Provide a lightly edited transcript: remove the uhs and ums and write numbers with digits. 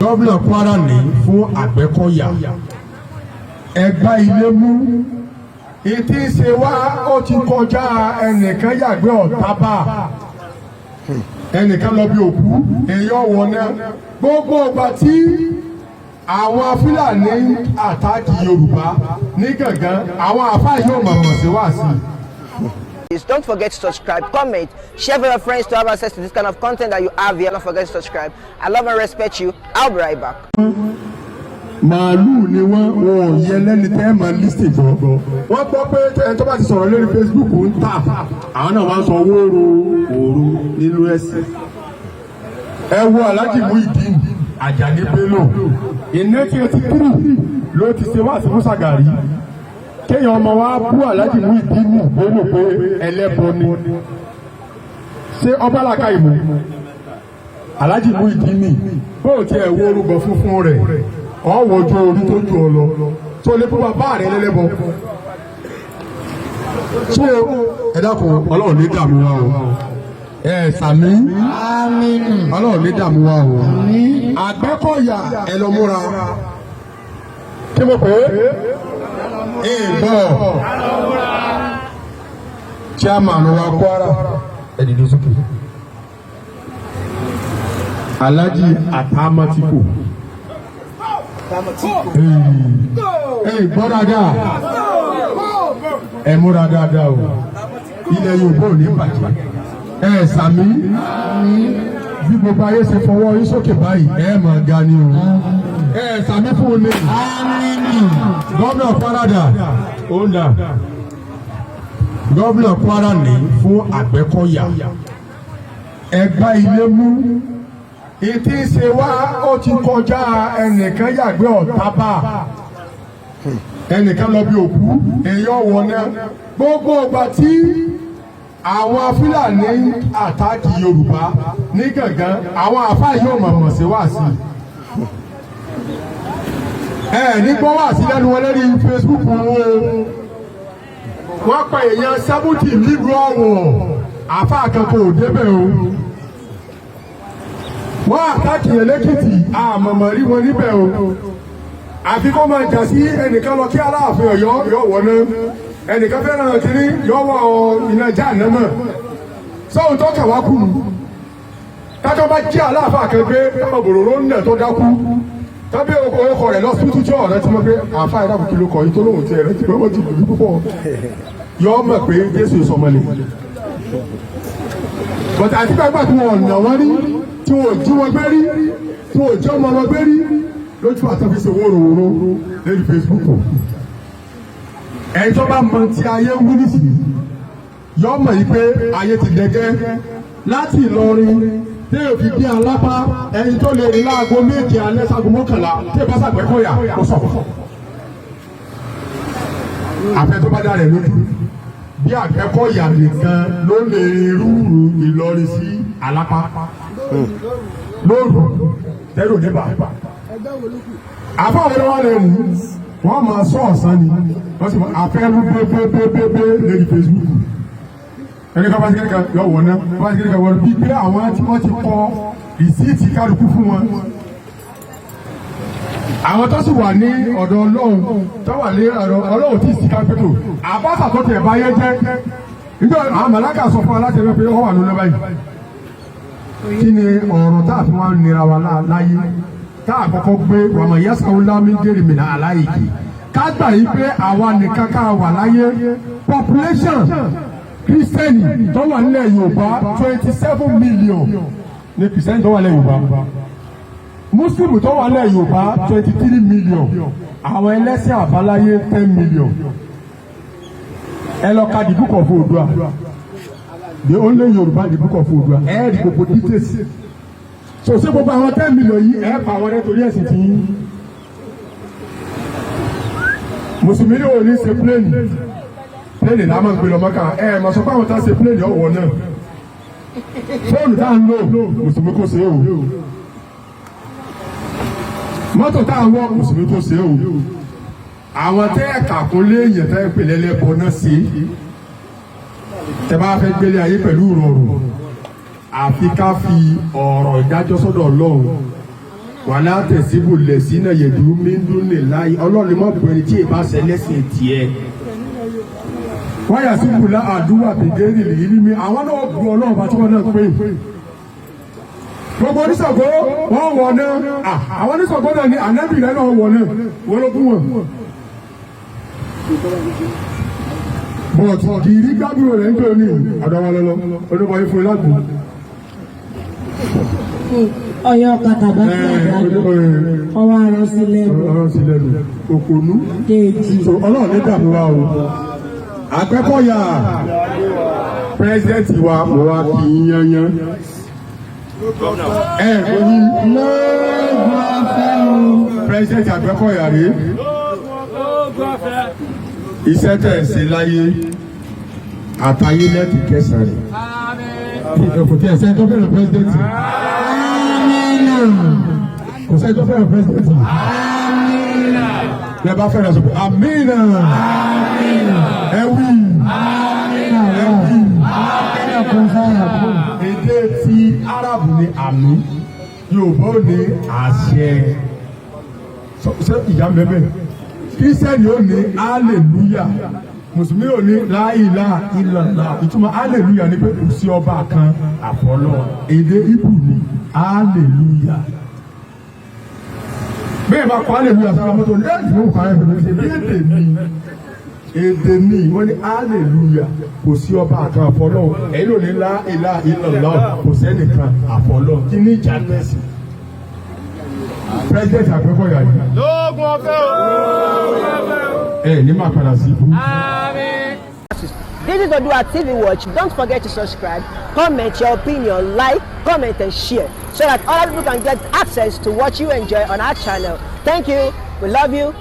Gómìnà Kwara ní fún Àgbẹ̀kọ̀yà, ẹgbà ilé mú ìtí ṣe wá. Ó ti kọjá ẹnìkan yàgbé ọ̀tábà, ẹnìkan lọ bí òkú èèyàn wọ̀ náà. Gbogbo ìgbà tí àwọn Fúlàní attack Yorùbá ní Gàngán, àwọn àfáà yóò mọ̀mọ̀ sí wá sí i. Please don't forget to subscribe, comment, share with your friends to have access to this kind of content that you have here. Don't forget to subscribe. I love and respect you. I'll be right back. Màálù ni wọ́n, wọn ò yẹ lẹ́ni tẹ́ ẹ̀ máa lísì gbọ́. Wọ́n gbọ́ pé ẹ tó bá ti sọ̀rọ̀ lórí Facebook ń tà, àwọn náà wá ń sọ wóoru òru nínú ẹ̀sìn. Ẹ wo Alhaji Muideen Ajani Bello, in 1983 ló ti ṣe wáàsí fún Ṣàgàrí. Kéèyàn ọmọ wa bú Alhaji Muideen Bello pé ẹlẹ́bọ ni, ṣé ọba làkà ìmọ̀? Alhaji Muideen, bó o tiẹ̀ wo orúkọ funfun rẹ̀, ọ̀wọ́ ojú orí tó ju ọ lọ, tó lè fún bàbá rẹ̀ lẹ́lẹ́bọ. So ẹ dákun, Ọlọ́run ní dààmú wa o. Ẹ sàmí, Ọlọ́run ní dààmú wa o. Àgbẹ̀kọ̀yà, ẹ lọ múra. Kí mo pè é? Ẹ gbọ́, chairman wa Kwara, ẹ dìde sókè. Alhaji Atamatiko, ẹ gbọ́ dáadáa, ẹ múra dáadáa o. Ilẹ̀ Yorùbá ò ní bàjẹ́. Ẹ sàmí, bí gbogbo ayé ṣe fọwọ́ yín sókè báyìí, ẹ máa ga ni o. Ẹ sàmí fún un ní. Gómìnà Kwara dà? Ó ń dà. Gómìnà Kwara ní fún Àgbẹ̀kọ̀yà, ẹgbà ilé mú ìtí ṣe wá. Ó ti kọjá ẹnìkan yàgbé ọ̀tábà, ẹnìkan lọ bí òkú èèyàn wọ̀ náà. Gbogbo ìgbà tí àwọn Fúlàní attack Yorùbá ní Gàngán, àwọn àfáà yóò mọ̀mọ̀ sí wá sí ẹ ní gbọ́ wá sí lẹ́nu wọn lórí Facebook wọn o. Wọ́n pa èèyàn 70 nílùú Ọ̀wọ̀, àfáà kankan ò débẹ̀ o. Wọ́n attack yẹn lẹ́kìtì, àmọ̀mọ̀ rí wọn níbẹ̀ o. Àfi kó máa jà sí ẹnìkan lọ kí Aláàfin Ọ̀yọ́ yọ wọ̀ náà, ẹnìkan fẹ́ràn kínní yọ wọ iná jáànámọ̀ sọ́hun tó kàwá kù nù. Tájọ́ bá jí aláàfáà kan gbé ọmọ bòròró ń nà tó dákú, tàbí orúkọ rẹ̀ lọ́sibítù tí ọ̀rẹ́ tí wọ́n pé àáfàá ẹ̀dá kò kí ló kọ yìí tó lóhùn tí ẹ̀rẹ́ tí wọ́n ti lù púpọ̀, yọ mọ̀ pé Jésù sọmọlẹ̀. Bọ̀tà àti gbàgbà tí wọ́n nà wọ́n rí, tí wọ́n jí wọn gbé rí, tí wọ́n jí ọmọ wọn gbé rí lójú àtàfíṣe wóróworó lórí Facebook. Ẹni tó bá mọ tí ayé ń wí nísìnyí, yọ mọ̀ yìí pé ayé ti dẹgẹ́. Láti Ìlọrin tí yóò fi dé Alápá, ẹni tó lè rí láago 7 alẹ́ ságo 11 tí ìbá sàgbẹ́kọ̀yà kó sọ̀. Àfẹ́ tó bá dá rẹ̀ lójú bí Àgbẹ̀kọ̀yà nìkan ló lè rúurú Ìlọrin sí Alápá lóru tẹ́rù níbà. Àfọwọ́n wọn lè mú wọ́n máa sọ ọ̀sán ni, wọ́n sì máa àfẹ́rú bébébébébé lórí Facebook. Ẹni ká bá ti kékeré yọ wọ̀ náà, bá ti kékeré wọ̀ bí pé àwọn tí wọ́n ti kọ receipt kálukú fún wọn. Àwọn tó sì wà ní ọ̀dọ̀ Ọlọ́run, tó wà ní ọ̀dọ̀ Ọlọ́run tí ì sí kápẹ́tò àbáṣà tó tiẹ̀ bá yẹ jẹ́ nígbà àwọn màláíkà sọ fún wa láti ẹgbẹ́ pé wọ́n wà lónìí báyìí. Kí ni ọ̀rọ̀ tá a fi wá nira wa láyé tá a kọ́kọ́ gbé wàmọ̀ yásàwó lámì gèrè mìíràn aláìkè? Ká gbà yí pé àwa nìkan ká wà láyé. Population Kírísítẹ́nì tó wà nílẹ̀ Yorùbá, 27 million ní Kírísítẹ́nì tó wà nílẹ̀ Yorùbá. Mùsùlùmí tó wà nílẹ̀ Yorùbá, 23 million. Àwọn ẹlẹ́sìn àbáláyé, 10 million. Ẹ lọ ka The Book of Oòduà, the only Yorùbá, The Book of Oòduà, ẹ rí gbogbo details. So ṣé gbogbo àwọn 10 million yìí, ẹ pa àwọn ẹ torí ẹ̀sìn tí yín? Mùsùlùmí ní òní ṣe plane, plane là máa ń gbé lọ Mọ́kà. Ẹ mà sọ pé àwọn tá a ṣe plane ọ̀wọ̀ náà. Fóònù tá à ń lò, mùsùlùmí kò ṣe é o. Mọ́tò tá à ń wọ̀, mùsùlùmí kò ṣe é o. Àwọn tẹ́ ẹ̀ka kún léèyàn tẹ́ ẹ pè lẹ́lẹ́bọ náà ṣe é. Tẹ́ bá fẹ́ gbélé ayé pẹ̀lú ìrọ̀rùn, àfi ká fi ọ̀rọ̀ ìdájọ́ sọ́dọ̀ Ọlọ́run. Wàlá tẹ̀síbù lẹ̀sínà yẹ̀dú míndúnì láyé ọlọ́run mọ̀ pé ẹni tí ì bá ṣe lẹ́sìn tiẹ̀. Wáyà síbù lá àdúrà bìgẹ́rì yìí ní àwọn náà bu ọlọ́run bá tí wọ́n náà pé. Gbogbo oníṣàngó wọ́n wọ̀ náà, àwọn oníṣàngó náà ní ànábì rẹ̀ náà wọ̀ náà, wọ́n ló kún wọn. But kì í rí gbàgbọ́ rẹ̀ ń pè ní ọ̀dọ̀ wọn lọ́lọ́ oníbọ̀ yìí fún lágbo. Ọyọ kàtàbà sí àgbàdo ọwọ́ arọ sí lẹ́nu. Ọ̀rọ̀ sí lẹ́nu òpònú. Kejì. So ọlọ́run ní dààmú wa o. Àgbẹ̀kọ̀yà president wa, mo wá kí í yányán. Ẹ kò ní Lóògùn ọ̀fẹ́ o. President Àgbẹ̀kọ̀yà rèé. Iṣẹ́ tẹ̀ ń ṣe láyé àtayé lẹ́tì kẹsàn-án rẹ̀. Kò tí ẹ̀ sẹ́ni tó fẹ́ràn president. Amínà. Kò sẹ́ni tó fẹ́ràn president. Bẹ́ẹ̀ bá fẹ́ràn, sọ pé amínà. Ẹ wí. Ẹ wí. Amínà kún fáyà kún. Èdè ti Arabu ní àmín, Yorùbá ò ní àṣẹ. Ṣé ìyá mẹ́mẹ́ Kírísítẹ́nì ò ní hallelujah, Mùsùlùmí ò ní láìlá ìlàlá. Ìtumọ̀ hallelujah ni pé kò sí ọba kan àfọlọ́. Èdè Ibu ní hallelujah. Bẹ́ẹ̀ bá kọ́ hallelujah sára mọ́tò ní ẹ̀ tí wọ́n kọ́ ẹ̀ ṣe bí èdè mi, èdè mi. Wọ́n ní hallelujah, kò sí ọba kan àfọlọ́. Ẹ̀yin ò ní láìlá ìlàlá, kò sẹ́nìkan àfọlọ́. Kí ní ìjà nẹ́sì president Àgbẹ̀kọ̀yà yìí? Lóògùn ọ̀fẹ́ o. Ẹ ní máa padà sí ibú. This is Odua TV Watch. Don't forget to subscribe, comment your opinion, like, comment, and share so that other people can get access to what you enjoy on our channel. Thank you. We love you.